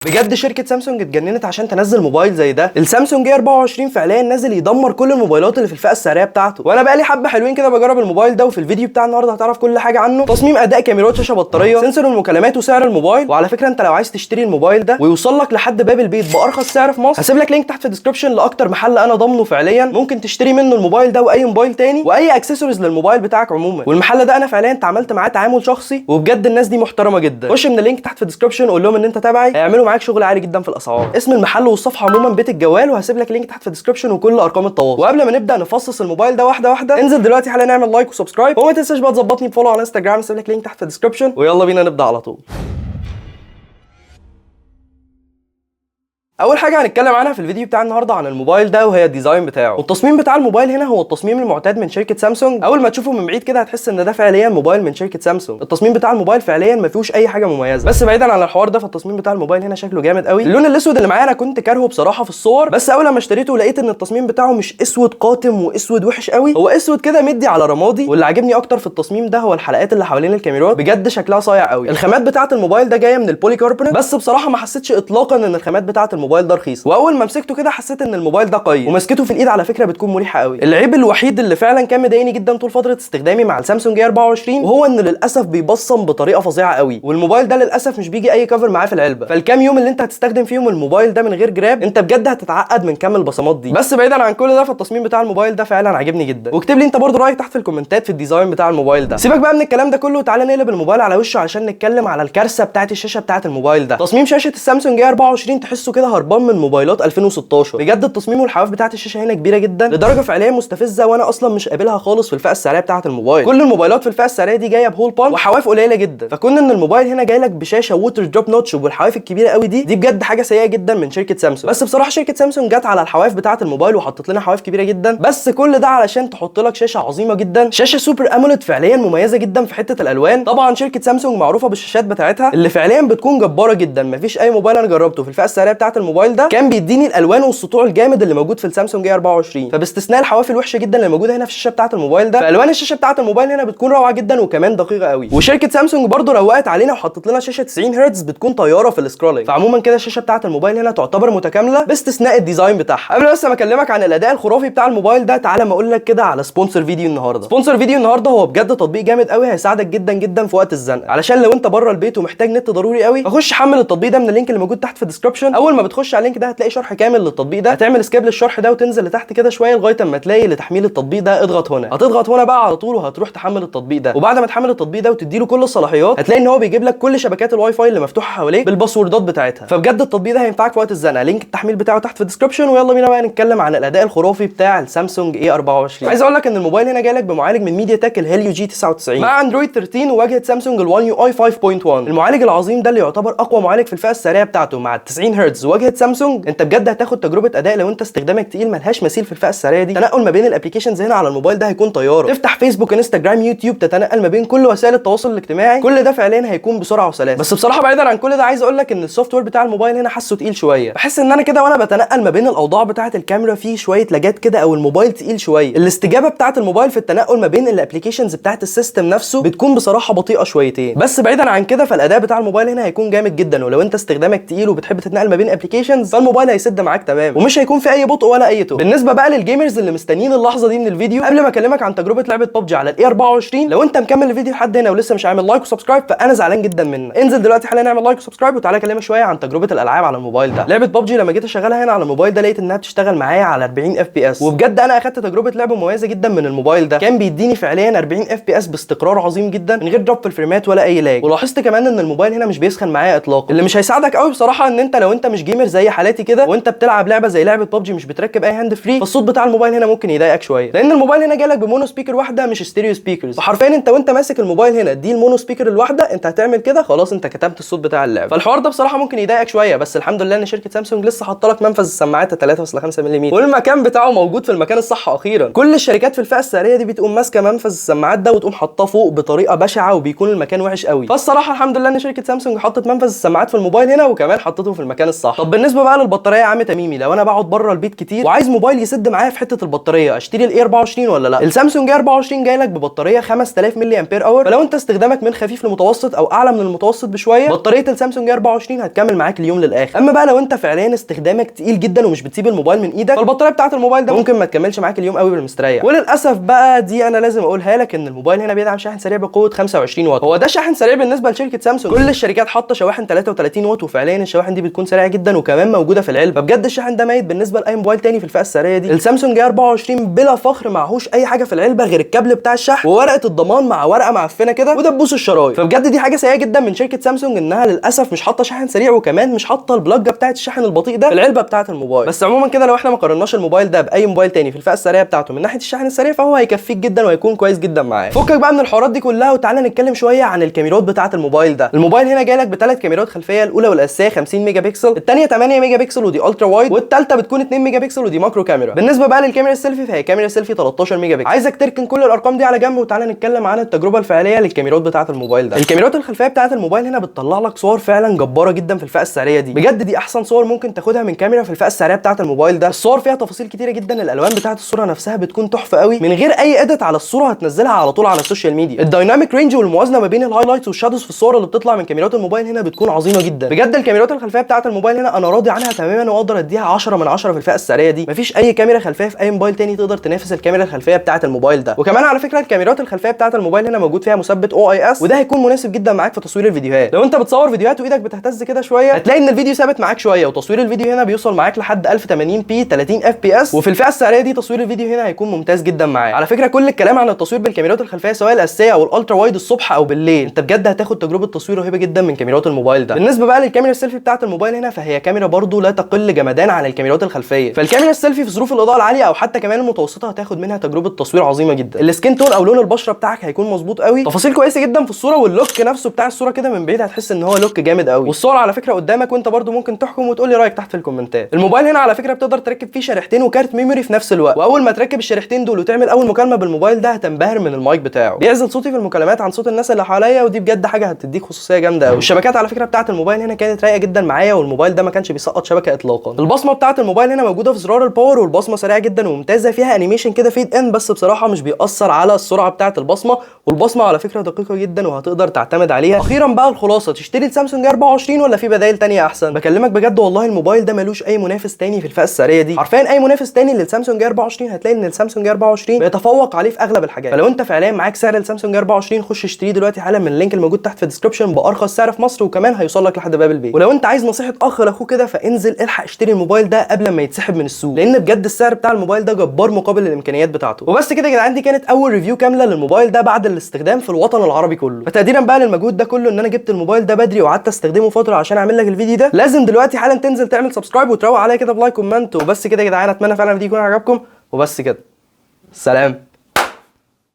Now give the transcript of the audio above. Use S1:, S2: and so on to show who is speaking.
S1: بجد شركة سامسونج اتجننت عشان تنزل موبايل زي ده. السامسونج اي 24 فعليا نازل يدمر كل الموبايلات اللي في الفئة السعرية بتاعته، وانا بقالي حبه حلوين كده بجرب الموبايل ده، وفي الفيديو بتاع النهارده هتعرف كل حاجة عنه: تصميم، اداء، كاميرات، شاشة، بطارية، sensor المكالمات، وسعر الموبايل. وعلى فكرة انت لو عايز تشتري الموبايل ده ويوصل لك لحد باب البيت بارخص سعر في مصر، هسيب لك link تحت في ال description لاكتر محل انا ضامنه فعليا ممكن تشتري منه الموبايل ده واي موبايل تاني واي اكسسوارز للموبايل بتاعك عموما. والمحل ده انا فعليا اتعاملت معاه تعامل شخصي، وبجد الناس دي محترمه جدا. خش من ال link تحت في ال description قول لهم ان انت تبعي، هيعملوا معاك شغل عالي جدا في الاسعار. اسم المحل والصفحة عموما بيت الجوال، وهسيب لك link تحت في ال description وكل ارقام التواصل. وقبل ما نبدا نفصص الموبايل ده واحدة واحدة، انزل دلوقتي حالا نعمل like و subscribe، وما تنساش بقى تظبطني ب follow على انستجرام، هسيب لك link تحت في ال description. ويلا بينا نبدا على طول. اول حاجة هنتكلم عنها في الفيديو بتاع النهارده عن الموبايل ده وهي ال design بتاعه. والتصميم بتاع الموبايل هنا هو التصميم المعتاد من شركة سامسونج. اول ما تشوفه من بعيد كده هتحس ان ده فعليا موبايل من شركة سامسونج. التصميم بتاع الموبايل فعليا ما فيهوش اي حاجة مميزة، بس بعيدا عن الحوار ده فالتصميم بتاع الموبايل هنا شكله جامد قوي. اللون الاسود اللي معايا انا كنت كارهه بصراحة في الصور، بس اول ما اشتريته لقيت ان التصميم بتاعه مش اسود قاتم واسود وحش قوي، هو اسود كده مدي على رمادي. واللي عاجبني اكتر في التصميم ده هو الحلقات اللي حوالين الكاميرات، بجد شكلها صايع قوي. الخامات بتاعه الموبايل ده جاية من البولي كاربونات، بس بصراحة ما حسيتش اطلاقا ان الخامات بتاعه الموبايل ده رخيص. واول ما مسكته كده حسيت ان الموبايل ده قوي، ومسكته في الايد على فكرة بتكون مريحه قوي. العيب الوحيد اللي فعلا كان مضايقني جدا طول فترة استخدامي مع السامسونج اي 24 وهو انه للاسف بيبصم بطريقة فظيعة قوي، والموبايل ده للاسف مش بيجي اي cover معاه في العلبة. فالكام يوم اللي انت هتستخدم فيهم الموبايل ده من غير جراب انت بجد هتتعقد من كم البصمات دي. بس بعيدا عن كل ده فالتصميم بتاع الموبايل ده فعلا عاجبني جدا. واكتب لي انت برضو رايك تحت في الكومنتات في ال design بتاع الموبايل ده. سيبك بقى من الكلام ده كله وتعالى نقلب الموبايل على وشه عشان نتكلم على الكارثة بتاعه الشاشة بتاعه الموبايل ده. تصميم شاشة السامسونج اي 24 تحسه كده هربان من موبايلات 2016. بجد التصميم والحواف بتاعه الشاشة هنا كبيرة جدا لدرجة فعليا مستفزة، وانا اصلا مش قابلها خالص في الفئة السعرية بتاعه الموبايل. كل الموبايلات في الفئة السعرية دي جاية ب hole punch وحواف قليله جدا، فكون ان الموبايل هنا جاي لك بشاشة water drop notch وبالحواف الكبيرة قوي دي بجد حاجة سيئه جدا من شركة سامسونج. بس بصراحة شركة سامسونج جت على الحواف بتاعه الموبايل وحطت لنا حواف كبيرة جدا، بس كل ده علشان تحط لك شاشة عظيمة جدا، شاشة super AMOLED فعليا مميزة جدا في حتة الالوان. طبعا شركة سامسونج معروفة بالشاشات بتاعتها اللي فعليا بتكون جبارة جدا. مفيش اي موبايل انا جربته في الفئة السعرية بتاعه الموبايل ده كان بيديني الالوان والسطوع الجامد اللي موجود في السامسونج اي 24. فباستثناء الحواف الوحشة جدا اللي موجودة هنا في الشاشة بتاعه الموبايل ده، فالوان الشاشة بتاعه الموبايل هنا بتكون روعه جدا وكمان دقيقة قوي. وشركه سامسونج برضو روقت علينا وحطت لنا شاشة 90 هرتز بتكون طيارة في ال scrolling. فعموما كده الشاشة بتاعه الموبايل هنا تعتبر متكاملة باستثناء ال design بتاعها. قبل بس ما اكلمك عن الاداء الخرافي بتاع الموبايل ده، تعالى ما اقول لك كده على sponsor فيديو النهارده. sponsor فيديو النهارده هو بجد تطبيق جامد قوي هيساعدك جدا جدا في وقت الزنقة، علشان لو انت بره البيت ومحتاج نت ضروري قوي فخش حمل التطبيق ده من ال link اللي موجود تحت في ال description. اول ما بتخش على ال link ده هتلاقي شرح كامل للتطبيق ده، هتعمل skip للشرح ده وتنزل لتحت كده شوية لغاية اما تلاقي لتحميل التطبيق ده اضغط هنا. هتضغط هنا بقى على طول وهتروح تحمل التطبيق ده. وبعد ما تحمل التطبيق ده وتديله كل الصلاحيات هتلاقي ان هو بيجيب لك كل شبكات الواي فاي اللي مفتوحة حواليك بالباسوردات بتاعتها. فبجد التطبيق ده هينفعك في وقت الزنقة. link التحميل بتاعه تحت في ال description. ويلا بينا بقى نتكلم عن الاداء الخرافي بتاع السامسونج اي 24. عايز اقول لك ان الموبايل هنا جاي لك بمعالج من ميديا تك الهيليو جي 99 مع اندرويد 13 وواجهه سامسونج ال1 يو اي 5.1. المعالج العظيم ده اللي يعتبر اقوى معالج في الفئة السعرية بتاعته مع 90 هرتز وواجهه سامسونج، انت بجد هتاخد تجربه اداء لو انت استخدامك تقيل ملهاش مثيل في الفئة السعرية دي. تنقل ما بين ال applications هنا على الموبايل ده هيكون طيارة. تفتح فيسبوك، انستجرام، يوتيوب، تتنقل ما بين كل وسائل التواصل الاجتماعي، كل ده فعليا هيكون بسرعة وسلاسه. بس بصراحة بعيدا عن كل ده عايز اقول لك ان ال software بتاع الموبايل هنا حاسه تقيل شوية. بحس ان انا كده وانا بتنقل ما بين الاوضاع بتاعه الكاميرا فيه شوية لاجات كده، او الموبايل تقيل شوية. الاستجابة بتاعه الموبايل في التنقل ما بين ال applications بتاعه ال system نفسه بتكون بصراحة بطيئه شويتين. بس بعيدا عن كده فالاداء بتاع الموبايل هنا هيكون جامد جدا، ولو انت استخدامك تقيل وبتحب تتنقل ما بين applications فالموبايل هيسد معاك تمام ومش هيكون في اي بطء ولا اي تقل. بالنسبة بقى لل gamers اللي مستنيين اللحظة دي من الفيديو، قبل ما اكلمك عن تجربه لعبه ببجي على الاي 24، لو انت مكمل الفيديو لحد هنا ولسه مش عامل like و subscribe فانا زعلان جدا منك. انزل دلوقتي حالا نعمل like و subscribe وتعالى اكلمك شوية عن تجربه الالعاب على الموبايل ده. لعبه ببجي لما جيت اشغلها هنا على الموبايل ده لقيت انها بتشتغل معايا على 40 FPS، وبجد انا اخدت تجربه لعب مميزة جدا من الموبايل ده. كان بيديني فعليا 40 FPS باستقرار عظيم جدا من غير drop في الفريمات ولا اي lag. ولاحظت كمان ان الموبايل هنا مش بيسخن معايا اطلاقا. اللي مش هيساعدك قوي بصراحة ان انت لو انت مش gamer زي حالاتي كده وانت بتلعب لعبه زي لعبه ببجي مش بتركب اي hand free، فالصوت بتاع الموبايل هنا ممكن يضايقك شوية، لان الموبايل هنا جالك ب mono speaker واحدة مش stereo speakers. فحرفيا انت وانت ماسك الموبايل هنا دي ال mono speaker الواحدة انت هتعمل كده خلاص انت كتمت الصوت بتاع اللعبة. فالحوار ده بصراحة ممكن يضايقك شوية، بس الحمد لله ان شركة سامسونج لسه حاطه لك منفذ السماعات 3.5 ملم والمكان بتاعه موجود في المكان الصح اخيرا. كل الشركات في الفئة السعرية دي بتقوم ماسكه منفذ السماعات ده وتقوم حاطاه فوق بطريقة بشعة وبيكون المكان وحش قوي. فالصراحه الحمد لله ان شركة سامسونج حطت منفذ السماعات في الموبايل هنا وكمان حطيته في المكان الصح. طب طب بالنسبة بقى للبطاريه يا عم تميمي، لو انا بقعد بره البيت كتير وعايز موبايل يسد معايا في حتة البطارية، اشتري ال A24 ولا لا؟ السامسونج A24 جاي لك ببطاريه 5000 milliampere hour، فلو انت استخدامك من خفيف لمتوسط او اعلى من المتوسط بشوية، بطارية السامسونج A24 هتكمل معاك اليوم للاخر. اما بقى لو انت فعليا استخدامك تقيل جدا ومش بتسيب الموبايل من ايدك، فالبطاريه بتاعه الموبايل ده ممكن ما تكملش معاك اليوم قوي بالمستريح. وللاسف بقى دي انا لازم اقولها لك، ان الموبايل هنا بيدعم شاحن سريع بقوة 25 واط. هو ده شاحن سريع بالنسبة لشركة سامسونج، كل الشركات حاطه شواحن 33 واط، وفعليا الشواحن دي بتكون سريعة جدا وكمان موجودة في العلبة. بجد الشاحن ده ميت بالنسبة لاي موبايل تاني في الفئة السعرية دي. السامسونج A24 بلا فخر معهوش اي حاجة في العلبة غير الكابل بتاع الشحن وورقة الضمان مع ورقة معفنه كده ودبوس الشرايط. فبجد دي حاجة سيئه جدا من شركة سامسونج، انها للاسف مش حاطه شاحن سريع وكمان مش حاطه البلاجه بتاعه الشاحن البطيء ده في العلبة بتاعه الموبايل. بس عموما كده لو احنا ما قارناش الموبايل ده باي موبايل تاني في الفئة السعرية بتاعته من ناحية الشحن السريع، فهو هيكفيك جدا وهيكون كويس جدا معاك. فكك بقى من الحوارات دي كلها وتعالى نتكلم شوية عن الكاميرات بتاعه الموبايل ده. الموبايل هنا جاي لك بثلاث كاميرات خلفية، الاولى والاساسيه 50 ميجا بكسل، الثانية 8 ميجا بكسل ودي ultra wide، والثالثة بتكون 2 ميجا بكسل ودي macro camera. بالنسبة بقى للكاميرا السيلفي فهي كاميرا سيلفي 13 ميجا بكسل. عايزك تركن كل الارقام دي على جنب وتعالى نتكلم عن التجربة الفعلية للكاميرات بتاعه الموبايل ده. الكاميرات الخلفية بتاعه الموبايل هنا بتطلع لك صور فعلا جبارة جدا في الفئة السعرية دي. بجد دي احسن صور ممكن تاخدها من كاميرا في الفئة السعرية بتاعه الموبايل ده. الصور فيها تفاصيل كتيرة جدا، الالوان بتاعه الصورة نفسها بتكون تحفة قوي، من غير اي edit على الصورة هتنزلها على طول على ال social media. ال dynamic range والموازنه ما بين ال highlights وال shadows في الصور اللي بتطلع من كاميرات الموبايل هنا بتكون عظيمة جدا. بجد الكاميرات الخلفية بتاعه الموبايل هنا انا راضي عنها تماما واقدر اديها 10 من 10 في الفئة السعرية دي. مفيش اي كاميرا خلفية في اي موبايل تاني تقدر تنافس الكاميرا الخلفية بتاعه الموبايل ده. وكمان على فكرة الكاميرات الخلفية بتاعه الموبايل هنا موجود فيها مثبت OIS، وده هيكون مناسب جدا معاك في تصوير الفيديوهات. لو انت بتصور فيديوهات وايدك بتهتز كده شوية هتلاقي ان الفيديو ثابت معاك شوية، وتصوير الفيديو هنا بيوصل معاك لحد 1080 p 30 FPS، وفي الفئة السعرية دي تصوير الفيديو هنا هيكون ممتاز جدا معاك. على فكرة كل الكلام عن التصوير بالكاميرات الخلفية سواء الاساسية او ال ultra wide الصبح او بالليل، انت بجد هتاخد تجربه تصوير رهيبة جدا من كاميرات الموبايل ده. بالنسبة بقى للكاميرا السيلفي بتاعه الموبايل هنا فهي كاميرا برضو لا تقل جمدان عن الكاميرات الخلفية. فالكاميرا السيلفي في ظروف الاضاءة العالية او حتى كمان المتوسطة هتاخد منها تجربه تصوير عظيمة جدا. ال skin tone او لون البشرة بتاعك هيكون مظبوط قوي، تفاصيل كويسة جدا في الصورة، وال look نفسه بتاع الصورة كده من بعيد هتحس ان هو look جامد قوي. والصور على فكرة قدامك وانت برضو ممكن تحكم وتقول لي رايك تحت في الكومنتات. الموبايل هنا على فكرة بتقدر تركب فيه شريحتين وكارت memory في نفس الوقت، واول ما تركب الشريحتين دول وتعمل اول مكالمة بالموبايل ده هتنبهر من المايك بتاعه، بيعزل صوتي في المكالمات عن صوت الناس اللي حواليا، ودي بجد حاجة هتديك خصوصية جامدة قوي. الشبكات على فكرة بتاعه الموبايل هنا كانت رايقة جدا معايا، والموبايل ده ما كانش بيسقط شبكة اطلاقا. البصمة بتاعه الموبايل هنا موجودة في زرار ال power، والبصمه سريعة جدا وممتازة، فيها animation كده fade in، بس بصراحة مش بيأثر على السرعة بتاعه البصمة، والبصمه على فكرة دقيقة جدا وهتقدر تعتمد عليها. اخيرا بقى الخلاصة، تشتري السامسونج 24 ولا في بدائل تانية احسن؟ بكلمك بجد والله الموبايل ده ملوش اي منافس تاني في الفئة السعرية دي. حرفيا اي منافس تاني للسامسونج 24 هتلاقي ان السامسونج 24 بيتفوق عليه في اغلب الحاجات. فلو انت فعليا معاك سعر السامسونج 24 خش اشتريه دلوقتي حالا من ال link الموجود تحت في ال description بارخص سعر في مصر، وكمان هيوصل لك لحد باب البيت. ولو انت عايز نصيحة اخ لاخوه كده فانزل الحق اشتري الموبايل ده قبل ما يتسحب من السوق، لان بجد السعر بتاع الموبايل ده جبار مقابل الامكانيات بتاعته. وبس كده يا جدعان، دي كانت اول review كاملة للموبايل ده بعد الاستخدام في الوطن العربي كله. فتقديرا بقى للمجهود ده كله ان انا جبت الموبايل ده بدري وقعدت استخدمه فترة عشان اعمل لك الفيديو ده، لازم دلوقتي حالا تنزل تعمل subscribe وتروق عليا كده ب like comment. وبس كده يا جدعان، اتمنى فعلا الفيديو يكون عجبكم. وبس كده، سلام.